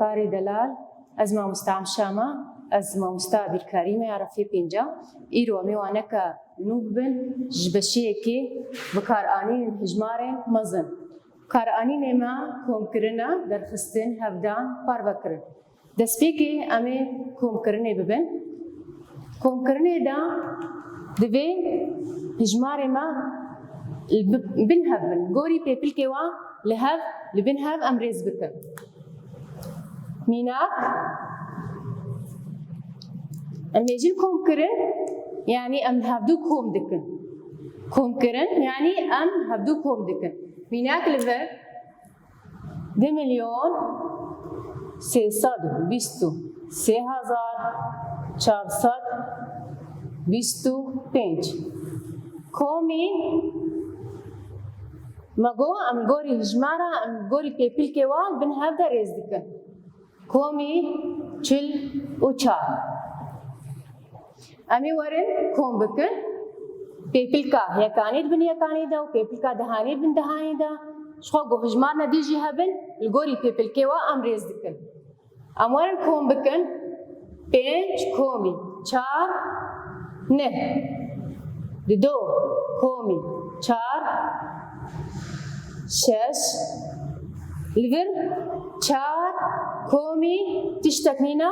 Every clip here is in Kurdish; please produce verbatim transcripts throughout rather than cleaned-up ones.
Karê delal, ez mamosta Emşam a, ez mamosta bîrkarî me ya refê pênc a. Îro em ê waneke nû bibin ji beşê yekê bikaranînên hijmarên mezin. Karanînê me komkirin e, derxistin, hevdan, parvekirin. Destpêkê em ê komkirinê bibin. Komkirinê de divê hijmarê me li bi-, bin hev bin. Gorî pêpilkê wa li hev, li bin hev em rêz bikin. Mînak, em bêjin komkirin, yanî em li hevdû kom dikin. Komkirin, yanî em hevdû kom dikin. Mînak li vir, du milyon sê sed û bîst û sê hezar çar sed bîst û pênc. Komî, me got, em gorî hijmara, em gorî pêpilkê wa bin hev de rêz dikin. Komî çil û çar. Em ê werin kom bikin. Pêpilka yekanî di bin yekanî de û pêpilka dehanî di bin dehanî de. Ji xwe ku hijmar nedî jî hebin, li gorî pêpilkê wa em rêz dikin. Em werin kom bikin. Pênc komî çar neh. Dido komî çar şeş. Li vir çar komî tiştek nîne,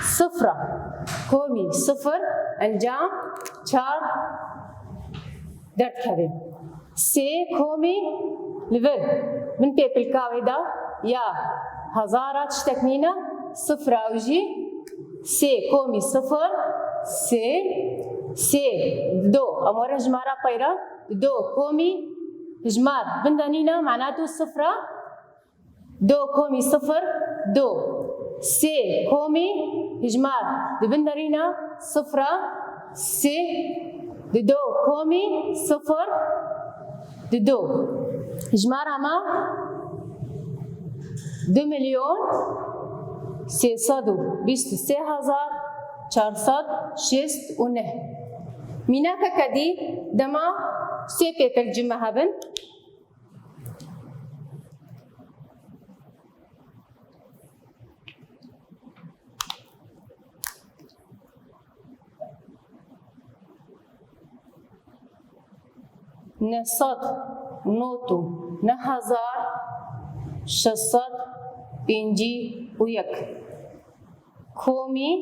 sifir e. Komî sifir, encam çar derdikeve. Sê komî li vir bin pêpilka wê de ya hezara tiştek nîne, sifir e ew jî. Sê komî sifir, sê, sê, do. Em werin hijmara peyra. Do komî hijmar bin de nîne, mana do sifir e. Do komî sifir, do. Sê komî hijmar di bin de nîne, sifir e. Sê, dido komî sifir, dido. Hijmara me du milyon sê sed û bîst û sê hezar çar sed şêst û neh. Mînakeke dî, dema sê pêpilk ji me hebin. Neh sed û nod û neh hezar şeş sed pêncî û yek. Komî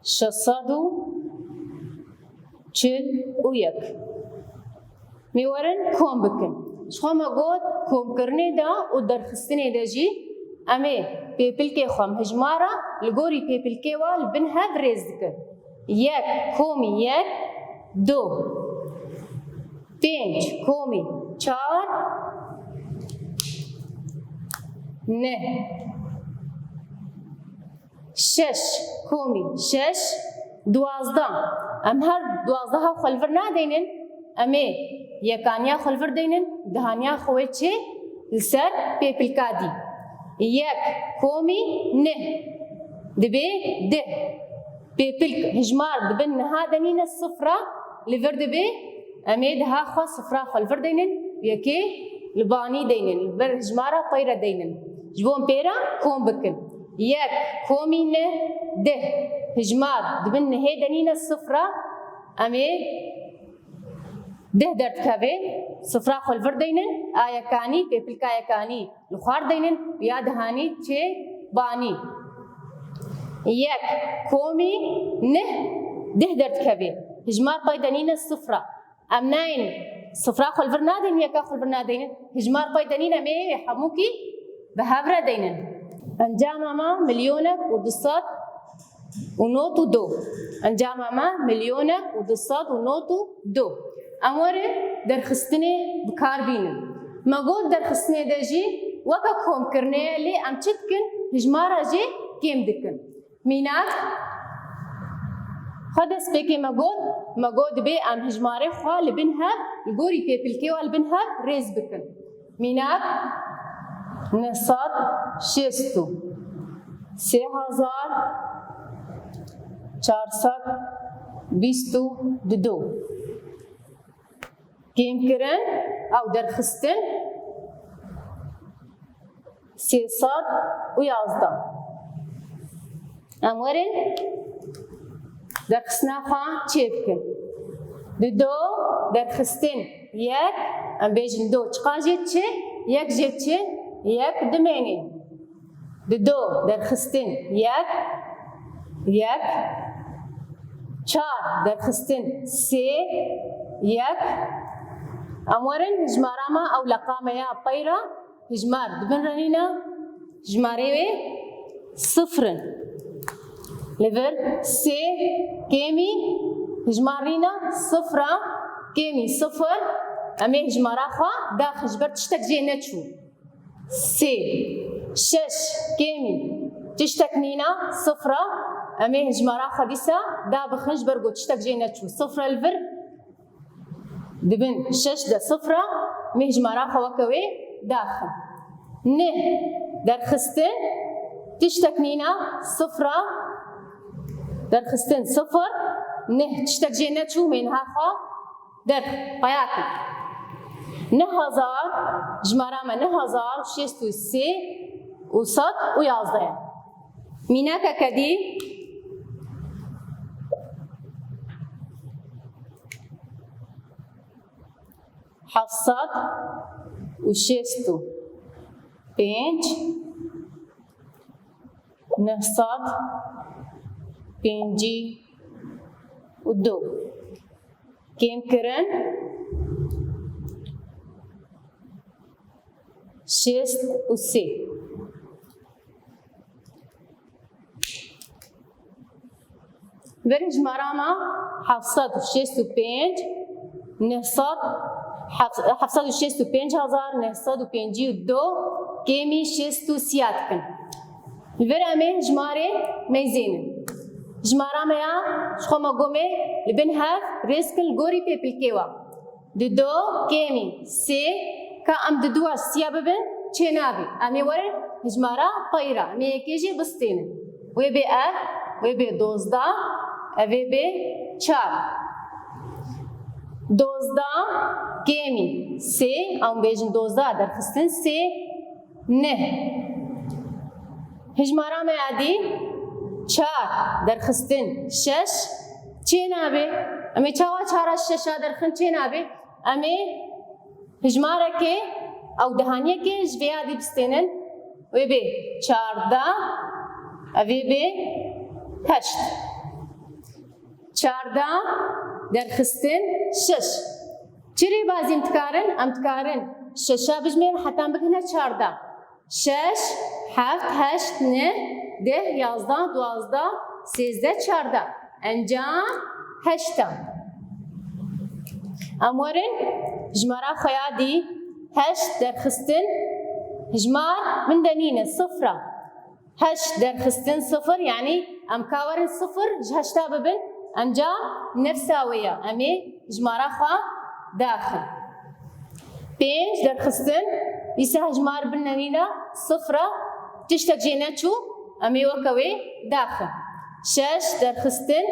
şeş sed û çil û yek. Em ê werin kom bikin. Ji xwe me got, komkirinê de û derxistinê de jî em ê pêpilkê xwe, em hijmara li gorî pêpilkê wa li bin hev rêz dikin. Yek komî yek, du. Pênc komî çar, neh. Şeş komî şeş, duwazdeh. Em her duwazdeha xwe li vir nadeynin, em ê yekaniya xwe li vir deynin, dehaniya xwe wê çê li ser pêpilka dî. Yek komî neh, dibê deh. Pêpilk hijmar di bin neha de nîne, sifir e, li vir dibê. Em ê deha xwe, sifira xwe li vir deynin, yekê li banî deynin, li ber hijmara peyre deynin. Ji bo em pêra kom bikin. Yek komî neh, deh. Hijmar di bin nehê de nîne, sifir e. Em ê deh derdikeve, sifira xwe li vir deynin, a yekanî, pêpilka yekanî li xwar deynin û ya dehanî çê banî. Yek komî neh, deh derdikeve. Hijmar pey de nîne, sifir e. Em nayên sifira xwe li vir nadeynin, yeka xwe li vir nadeynin. Hijmar pey de nîne, em ê hemûkî bi hev re deynin. Encama me milyonek û du sed û nod û du. Encama me milyonek û du sed û nod û du. Em werin derxistinê bi kar bînin. Me got derxistinê de jî weke komkirinê ye, lê em çi dikin? Hijmara jê kêm dikin. Mînak, xwe destpêkê me got, me got dibê em hijmarê xwe li bin hev, li gorî pêpilkê wa li bin hev rêz bikin. Mînak, neh sed şêst û sê hezar çar sed bîst û du. Kêmkirin, ew derxistin sê sed û yazdeh. Em werin derxistina xwe çêbikin. Di do derxistin yek, em bêjin do, çiqa jê çi? Yek jê çi? Yek dimênê. Di do derxistin yek, yek. Çar derxistin sê, yek. Em werin hijmara me ew leqa me ya peyra. Hijmar di bin re nîne, hijmarê wê sifir in. Li vir sê kêmî hijmar nîne, sifir e, kêmî sifir. Em ê hijmara xwe daxin ji ber tiştek jê neçû. Sê, şeş kêmî tiştek nîne, sifir e. Em ê hijmara xwe dîsa dabixin ji ber ku tiştek jê neçû. Sifir e li vir Di bin şeş de sifir e, em ê hijmara xwe weke wê daxin. Neh derxistin tiştek nîne, sifir e, derxistin sifir, neh tiştek jê neçû, em ê niha xwe derx, peya kin. Neh hezar, hijmara me neh hezar û şêst û sê û sed û yazdeh ye. Mînakeke dî. Heft sed û şêst û pênc, neh sed pêncî û du. Kêm kirin, şêst û sê. Verê hijmara me heft sed û şêst û pênc, neh sed, heft sed û şêst û pênc hezar neh sed û pêncî û du kêmî şêst û sê dikin. Li vir em ê hijmarê meyzênin. Hijmara me ya ji xwe me gomê li bin hev rêz kin li gorî pêpilkê we. Di do kêmî sê, ka em di dua siya bibin, çê nabe. Em ê werin hijmara peyra. Em ê yekê jê bistênin. Wê bê ev, wê bê dozdeh, ev ê bê çar. Dozdeh kêmî sê, em bêjin dozdeh derxistin sê, neh. Hijmara me ya dî çar derxistin şeş, çê nabe. Em ê çawa çara şeşa derxin, çê nabe? Em ê hijmarekê ew dehaniyekê ji vê ya dî bistênin. Wê bê çardeh, ev ê bê heşt. Çardeh derxistin şeş. Çi rêbazî em dikarin? Em dikarin şeşa bijmêrin heta em bigihine çardeh. Şeş, heft, heşt, neh, deh, yazdeh, duwazdeh, sêzdeh, çardeh. Encam heşt e. Em werin hijmara xwe ya dî, heşt derxistin hijmar min de nîne, sifir e. Heşt derxistin sifir, yanî em ka werin sifir ji heşta bibin, encam nefsa wê ye. Em ê hijmara xwe daxin. Pênc derxistin, dîsa hijmar bin de nîne, sifir e, tiştek jê neçû, em ê weke wê daxin. Şeş derxistin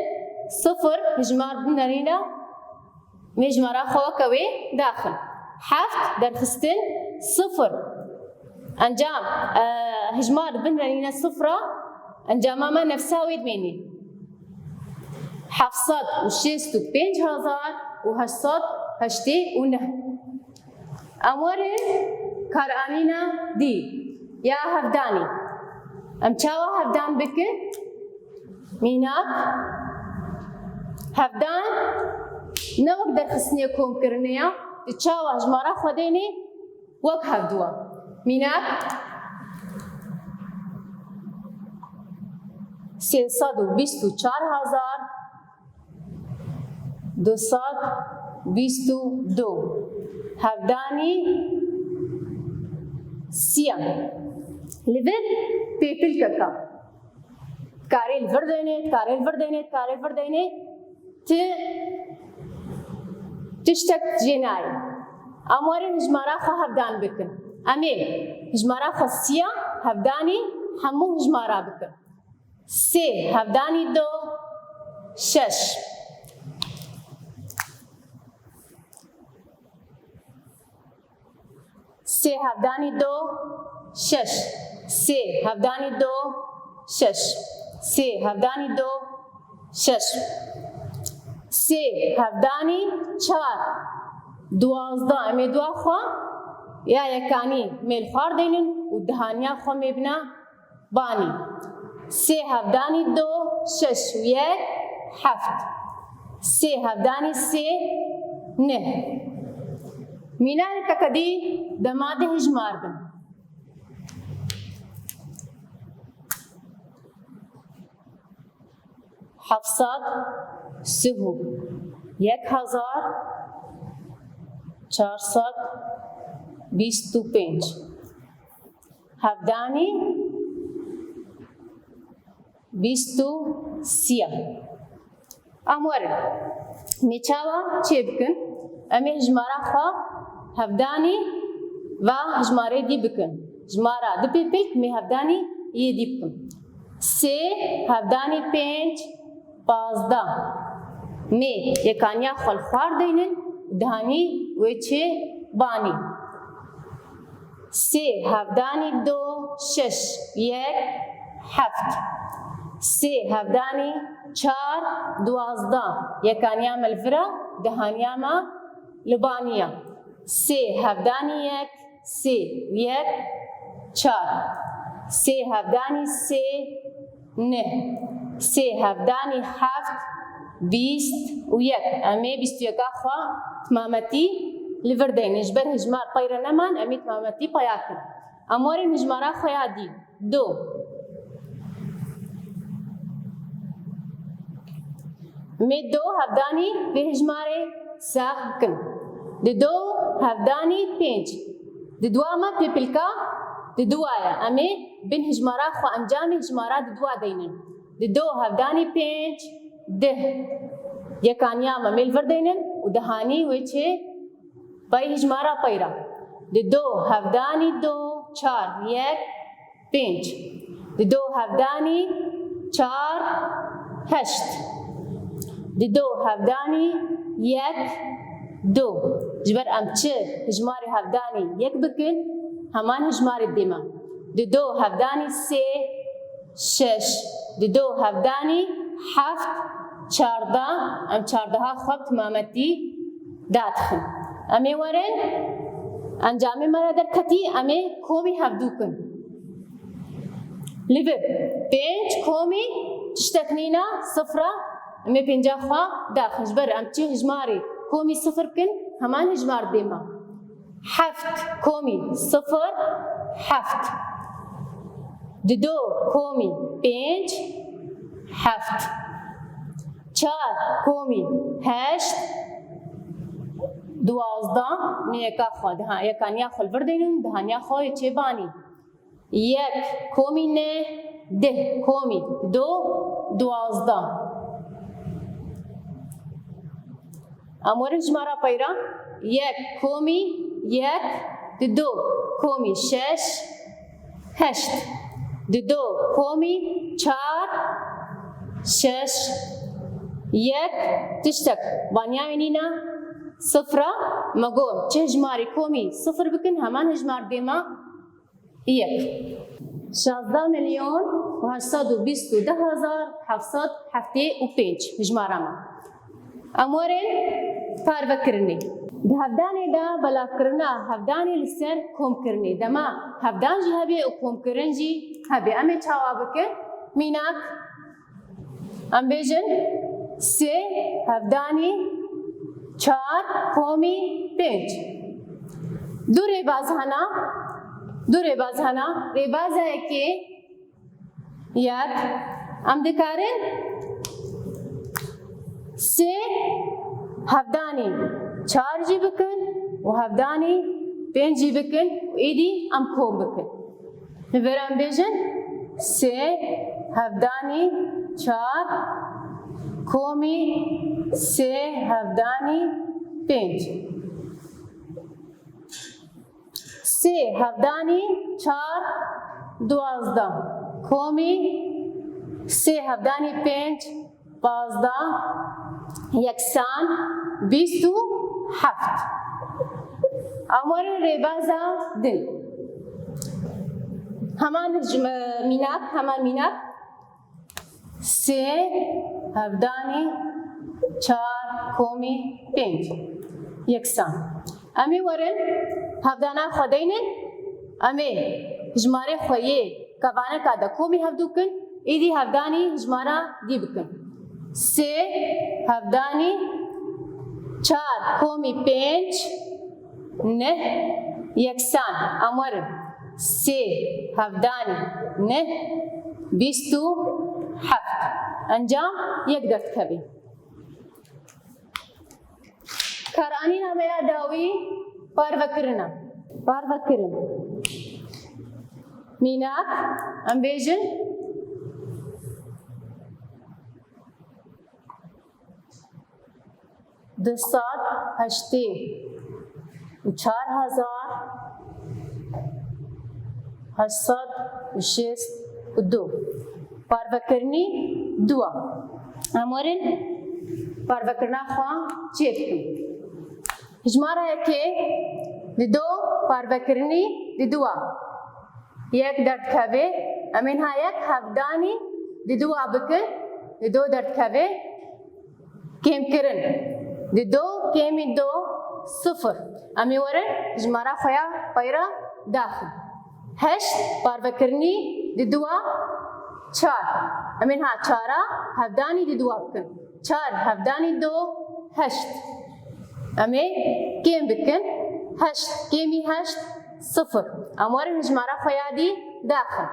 sifir, hijmar bin de nîne, em ê hijmara xwe weke wê daxin. Heft derxistin sifir. Encam, e, hijmar bin re nîne sifir e, encama me nefsa wê dimênî. Heft sed û şêst û pênc hezar û heşt sed heştê û neh. Em werin karanîna dî ya hevdanî. Em çawa hevdan bikin? Mînak, hevdan ne wek derxistinê komkirinê ya, tu çawa hijmara xwe dênê wek hevdû e. Mînak, sê sed û bîst û çar hezar du sed bîst û du. Hevdanî siyam. Li vir pêpilkeka. Karê li vir deynê, karê li vir deynê, karê li vir deynê. Ti tiştek jê nayê. Em werin hijmara xwe hevdan bikin. Em ê hijmara xwe siya hevdanî hemû hijmara bikin. Sê hevdanî du, şeş. Sê hevdanî do, şeş. Sê hevdanî do, şeş. Sê hevdanî do, şeş. Sê hevdanî çar, duwazdeh. Em ê dua xwe ya yekanî mê li xwar deynin û dihaniya xwe mê bina banî. Sê hevdanî do, şeş û yek, heft. Sê hevdanî sê, neh. Mîna rêkeke dî dema dê hijmar bin. Heft sed sih û yek hezar çar sed bîst û pênc. Hevdanî bîst û sî. Em werin. Mê çawa çê bikin? Em ê hijmara xwe hevdanî va hijmarê dî bikin. Hijmara du pê pêk mê hevdanî yê dî bikin. Sê hevdanî pênc, pazdeh. Mê yekaniya xwe li xwar deynin û dihanî wê çê banî. Sê hevdanî do, şeş, yek, heft. Sê hevdanî çar, duwazdeh. Yekaniya me li vir e, dihaniya me li banî ye. Sê hevdanî yek, sê, yek, çar. Sê hevdanî sê, neh. Sê hevdanî heft, bîst û yek. Em ê bîst û yeka xwe timametî li vir deynin. Ji ber hijmar pey re neman, em ê timametî peya kin. Em werin hijmara xwe ya dî. Do. Em ê do hevdanî vê hijmarê sax bikin. Di do hevdanî pênc. Di dua me pêpilka di dua ye. Em ê bin hijmara xwe encamê hijmara di dua deynin. Di do hevdanî pênc, deh. Yekaniya me mê li vir deynin û dihanî wê çê pey hijmara pey re. Di do hevdanî do, çar, yek, pênc. Di do hevdanî çar, heşt. Di do hevdanî yek, du. Ji ber em çi hijmarê hevdanî yek bikin, heman hijmarê dê me. Di do hevdanî sê, şeş. Di do hevdanî heft, çardeh. Em çardeha xwe bi timametî dadixin. Em ê werin, encamê me re derketî, em ê komî hevdû kin. Li vir, pênc komî tiştek nîne, sifir e, em ê pênca xwe daxin. Ji ber em çi hijmarê komî sifir kin, heman hijmar dê me. Heft komî sifir, heft. Di do komî pênc, heft. Çar komî heşt, duwazdeh. Mê yeka xwe, diha-, yekaniya xwe li vir deynin, dihaniya xwe yê çê banî. Yek komî neh, deh komî du, duwazdeh. Em werin jimara peyra. Yek komî yek, di du komî şeş, heşt, di du komî çar, şeş, yek, tiştek. Vanya wê nîne, sifir e. Me got, çi hijmarê komî sifir bikin, heman hijmar dê me. Yek. Şazdeh milyon û heşt sed û bîst û du hezar heft sed heftê û pênc hijmara me. Em werin parvekirinê. Di hevdanê de belavkirina hevdanê li ser komkirinê. Dema hevdan jî hebe û komkirin jî hebe. Em ê çawa bikin? Mînak, em bêjin sê hevdanî çar komî pênc. Du rêbaz hene, du rêbaz hene. Rêbaza yekê, yek, em dikarin sê hevdanî çar jî bikin û hevdanî pênc jî bikin û êdî em kom bikin. Li vir em bêjin sê hevdanî çar komî sê hevdanî pênc. Sê hevdanî çar, duwazdeh komî sê hevdanî pênc, pazdeh, yeksan bîst û heft. Em werin rêbeza din. Heman ji me-, mînak, heman mînak. Sê hevdanî çar komî pênc. Yeksan. Em ê werin hevdana xwe deynin. Em ê jimarê xwe yê kevaneka de komî hevdû kin, êdî hevdanî jimara dî bikin. Sê hevdanî çar komî pênc neh yeksan. Em werin. Sê hevdanî neh bîst û heft. Encam yek derdikeve. Karanîna me ya dawî parvekirin e. Parvekirin. Mînak, em bêjin du sed heştê û çar hezar heşt sed û şêst û du. Parvekirinî dua. Em werin parvekirina xwe çêbikin. Jimara yekê dido parvekirinî diduwa. Yek derdikeve, em ê niha yek hevdanî diduwa bikin, dido derdikeve. Kêmkirin. Dido kêmî do sifir. Em ê werin jimara xwe ya peyra daxin. Heşt parvekirinî diduwa çar. Em ê niha çara hevdanî diduwa bikin. Çar hevdanî do heşt. Em ê kêm bikin. Heşt kêmî heşt sifir. Em werin jimara xwe ya dî daxin.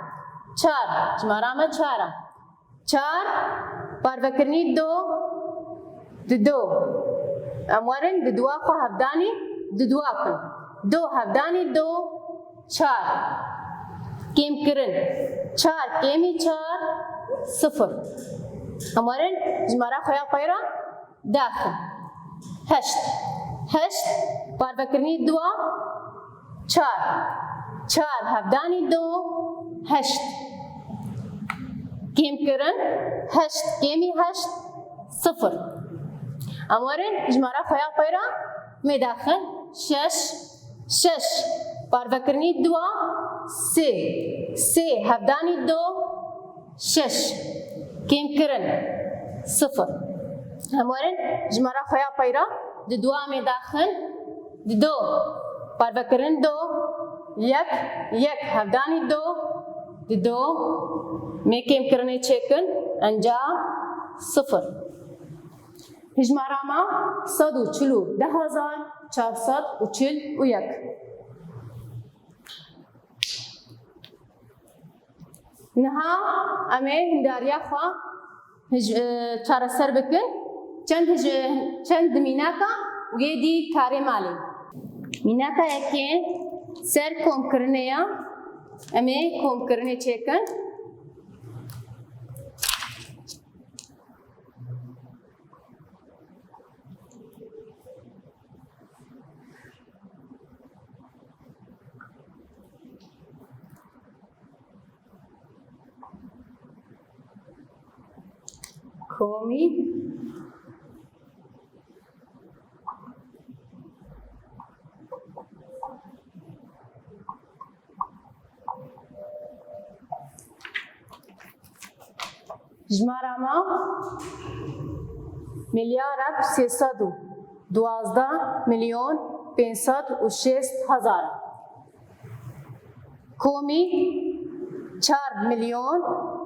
Çar. Jimara me çar e. Çar, parvekirinî do, dido. Em werin diduwa xwe hevdanî diduwa bikin. Do hevdanî do, çar. Kêmkirin. Çar kêmî çar, sifir. Em werin jimara xwe ya peyra daxin. Heşt. Heşt, parvekirinî dua, çar. Çar hevdanî do, heşt. Kêmkirin, heşt kêmî heşt, sifir. Em werin jimara xwe ya peyra me daxin. Şeş. Şeş, parvekirinî dua, sê. Sê hevdanî do, şeş. Kêmkirin, sifir. Em werin jimara xwe ya peyra diduwa me daxin. Dido, parvekirin do, yek. Yek hevdanî do, dido. Me kêmkirinê çêkin, enca sifir. Hijmara me sed û çil û du hezar çar sed û çil û yek. Niha em ê hindariya xwe hij-, e, çareser bikin. Çend hij-, çend mînaka û yê dî karê malê. Mînaka yekê ser komkirinê ya. Em ê komkirinê çêkin. Komî. Jimara me milyarek sê sed û duwazdeh milyon pênc sed û şêst hezar. Komî çar milyon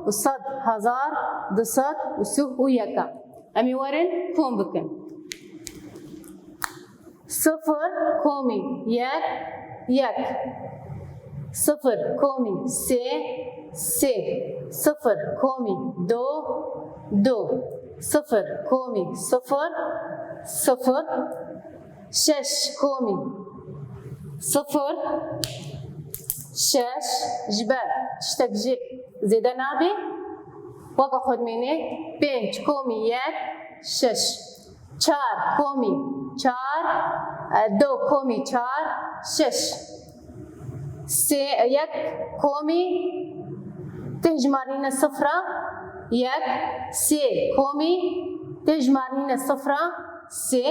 û sed hezar du sed û sih û yek e. Em ê werin kom bikin. Sifir komî yek, yek. Sifir komî sê, sê. Sifir komî do, do. Sifir komî sifir, sifir. Şeş komî sifir, şeş. Ji ber tiştek jî zêde nabe. Weke xwe dimêne. Pênc komî yek, şeş. Çar komî çar, e, do komî çar, şeş. Sê, yek komî tê jimarnîne sifra, yek. Sê komî tê jimarnîne sifra, sê.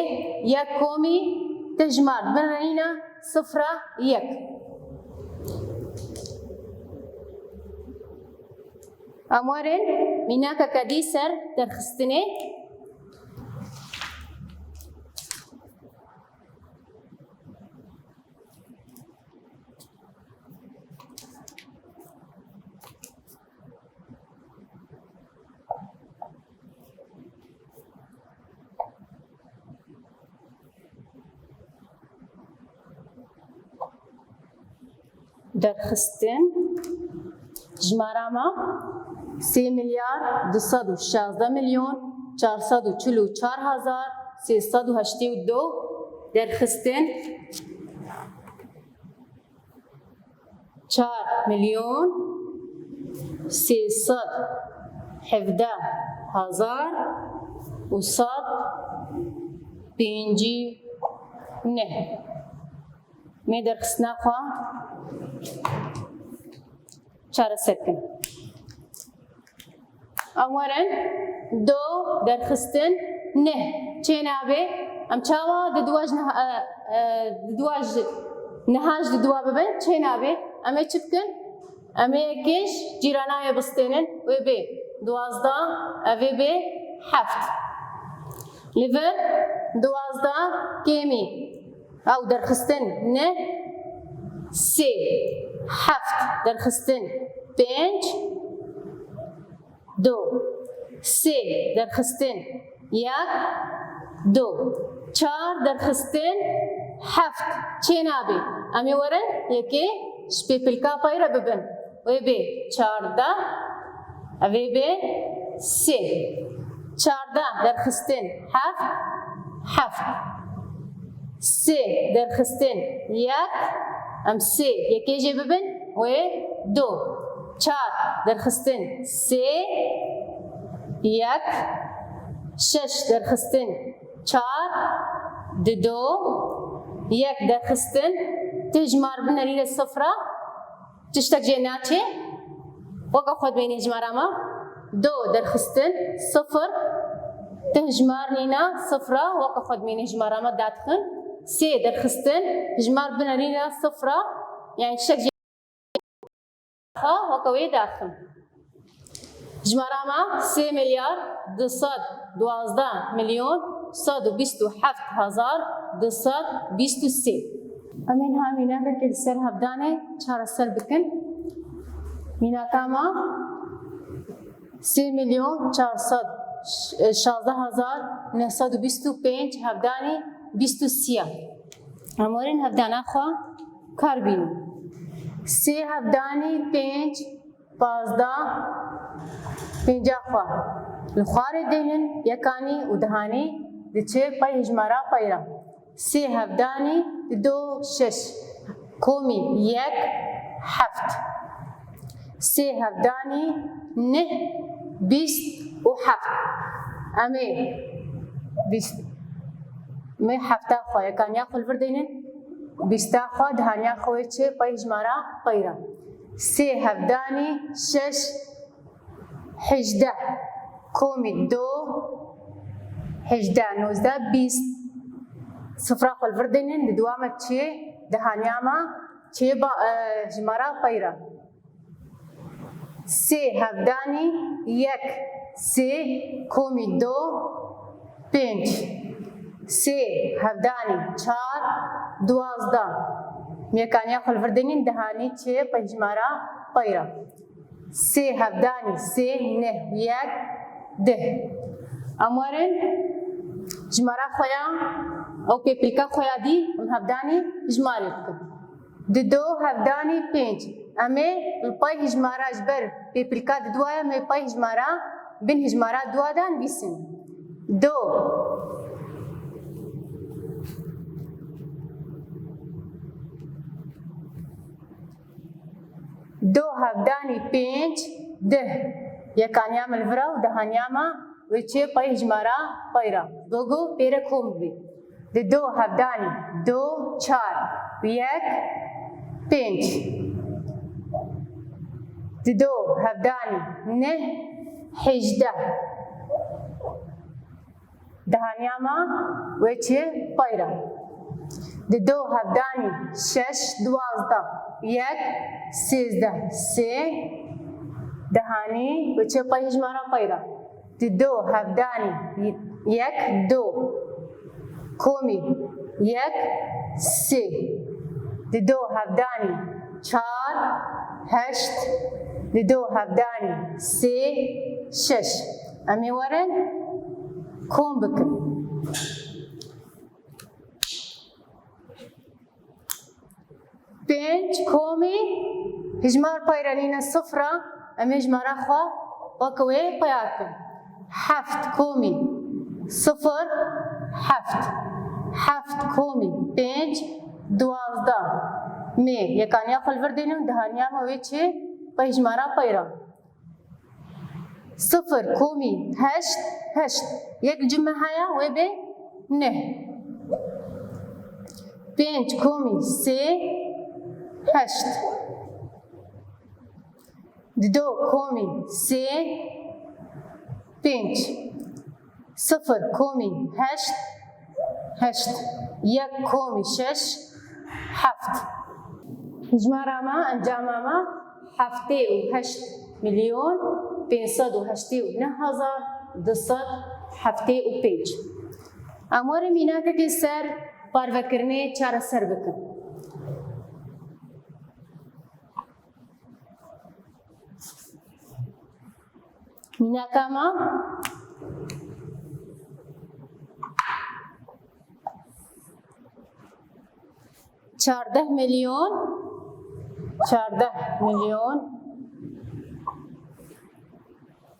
Yek komî tê jimar binirîne Sifra yek. Em werin mînakeke dî ser derxistinê. Derxistin, jimara me sê milyar du sed û şazdeh milyon çar sed û çil û çar hezar sê sed û heştê û du. Derxistin, çar milyon sê sed hevdeh hezar û sed pêncî neh. Mê derxistina xwe çareser bikin. Em werin do derxistin neh. Çê nabe? Em çawa di duwa ji niha, e, e, di duwa ji niha ji di duwa bibin? Çê nabe? Em ê çi bikin? Em ê yekê ji cîrana wê bistênin, wê bê duwazdeh, ev ê bê heft. Li vir duwazdeh kêmî. Ew derxistin neh, sê, heft derxistin pênc, du, sê derxistin yek, du, çar derxistin heft. Çê nabe? Em ê werin yekê ji pêpilka pey re bibin. Wê bê çardeh, ev ê bê sê. Çardeh derxistin heft, heft. Sê derxistin yek, em sê yekê jê bibin, wê du. Çar derxistin sê, yek. Şeş derxistin çar, dido. Yek derxistin, tu hijmar binerîne sifra. Tiştek jê naçê. Weke xwe dimênî hijmara me. Do derxistin, sifir. Ti hijmar nîna, sifra. Weke xwe dimênî hijmara me dadixin. Sê derxistin, hijmar binerîne, sifra. Yani tiştek jê xwe weke wê dadixin. Jimara me sê milyar du sed duwazdeh milyon sed û bîst û heft hezar du sed bîst û sê. Em ê niha mînakekê li ser hevdanê çareser bikin. Mînaka me sê milyon çar sed şazdeh hezar neh sed û bîst û pênc hevdanî bîst û sê ye. Em werin hevdana xwe kar bînin. Sê hevdanî pênc, pazdeh, pênca xwe li xwarê deynin, yekanî û dihanî diçe pey hijmara pey re. Sê hevdanî dido şeş, komî yek heft. Sê hevdanî neh bîst û heft. Em ê bîst, em ê hefta xwe, yekaniya xwe li vir deynin, bîsta xwe, dihaniya xwe wê çê pey hijmara pey re. Sê hevdanî şeş, hejdeh, komî do, hejdeh, nozdeh, bîst. Sifra xwe li vir deynin, di dua me çê, dihaniya me çê ba, e, hijmara pey re. Sê hevdanî yek, sê, komî do, pênc. Sê hevdanî çar, duwazdeh. Yekaniya xwe li vir deynin, dihanî çê pey hijmara pey re. Sê hevdanî sê, neh, yek, deh. Em werin jimara xwe ya, ew pêpilka xwe ya dî, em hevdanî hijmarê bikin. Dido hevdanî pênc. Em ê li pey hijmara ji ber pêpilka diduwa ye, em ê pey hijmara bin hijmara duwa de nivîsin. Do. Do hevdanî pênc, deh. Yekaniya me li vir e û dehaniya me wê çê pey hijmara pey re. Go go pê re kom bibê. Dido hevdanî do, çar, yek, pênc. Dido hevdanî neh, hejdeh. Dehaniya me wê çê pey re. Dido hevdanî şeş, duwazdeh, yek, sêzdeh, sê, dihanî û çi pey hijmara pey re. Dido hevdanî yek, du, komî yek, sê. Dido hevdanî çar, heşt. Dido hevdanî sê, şeş. Em ê werin kom bikin. Pênc komî hijmar pey re nîne sifir e, em ê hijmara xwe weke wê peya kin. Heft komî sifir, heft. Heft komî pênc, duwazdeh. Mê yekaniya xwe li vir dêne û dihaniya me wê çê pey hijmara pey re. Sifir komî heşt, heşt. Yek li cem me heye, wê bê neh. Pênc komî sê, heşt. Dido komî sê, pênc. Sifir komî heşt, heşt. Yek komî şeş, heft. Hijmara me, encama me heftê û heşt milyon pênc sed û heştê û neh hezar du sed heftê û pênc. Em werin mînakekê ser parvekirinê çareser bikin. Mînaka me çardeh milyon, çardeh milyon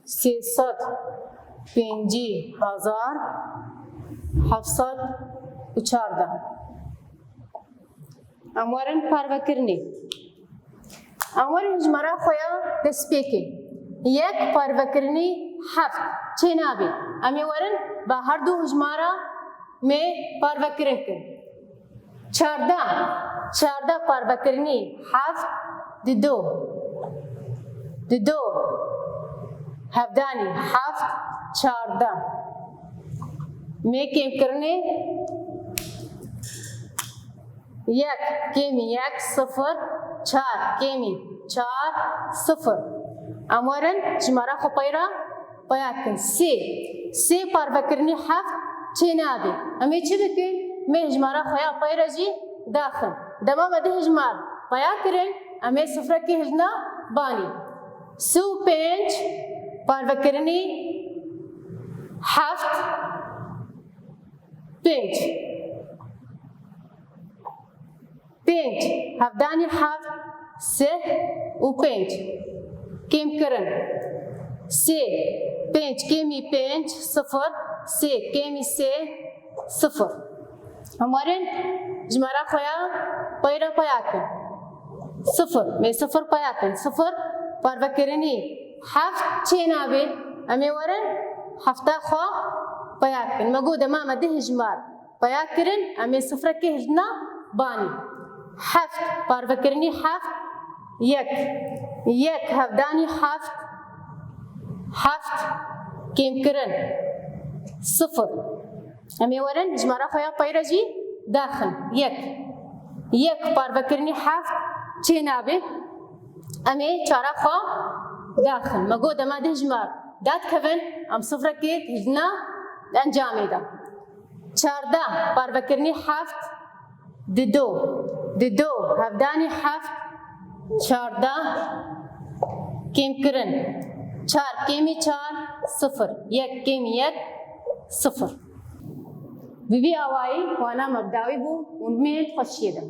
sê sed pêncî hezar heft sed û çardeh. Em werin parvekirinê. Em werin hijmara xwe ya destpêkê. Yek parvekirinî heft çênabe. Em ê werin ba her du hijmara me parvekirin kin. Çardeh, çardeh parvekirinî heft, dido. Dido hevdanî heft, çardeh. Me kêmkirinê. Yek kêmî yek, sifir, çar kêmî çar, sifir. Em werin jimara xwe pey re peya kin. Sê, sê parvekirinî heft çênabe. Em ê çi bikin? Me hijmara xwe ya pey re jî daxin. Dema me du hijmar peya kirin, em ê sifrekê hilna banî. Sê û pênc parvekirinî heft, pênc. Pênc hevdanî heft, sih û pênc. Kêmkirin. Sê, pênc kêmî pênc, sifir, sê kêmî sê, sifir. Em werin jimara xwe ya pey re peya kin. Sifir, me sifir peya kin. Sifir parvekirinî heft çênabe. Em ê werin hefta xwe peya kin. Me got dema me du hijmar peya kirin, em ê sifrekê hilna banî. Heft parvekirinî heft, yek. Yek hevdanî heft, heft kêmkirin sifir. Em ê werin jimara xwe ya pey re jî daxin. Yek. Yek parvekirinî heft çênabe. Em ê çara xwe daxin. Me got dema du hijmar dadikevin, em sifrekê hilna encamê de. Çardeh parvekirinî heft, dido. Dido hevdanî heft, çardeh kêmkirin çar kêmî çar, sifir. Yek kêmî yek, sifir. Bi vî awayî wana me bi dawî bû û me xweşiyê de.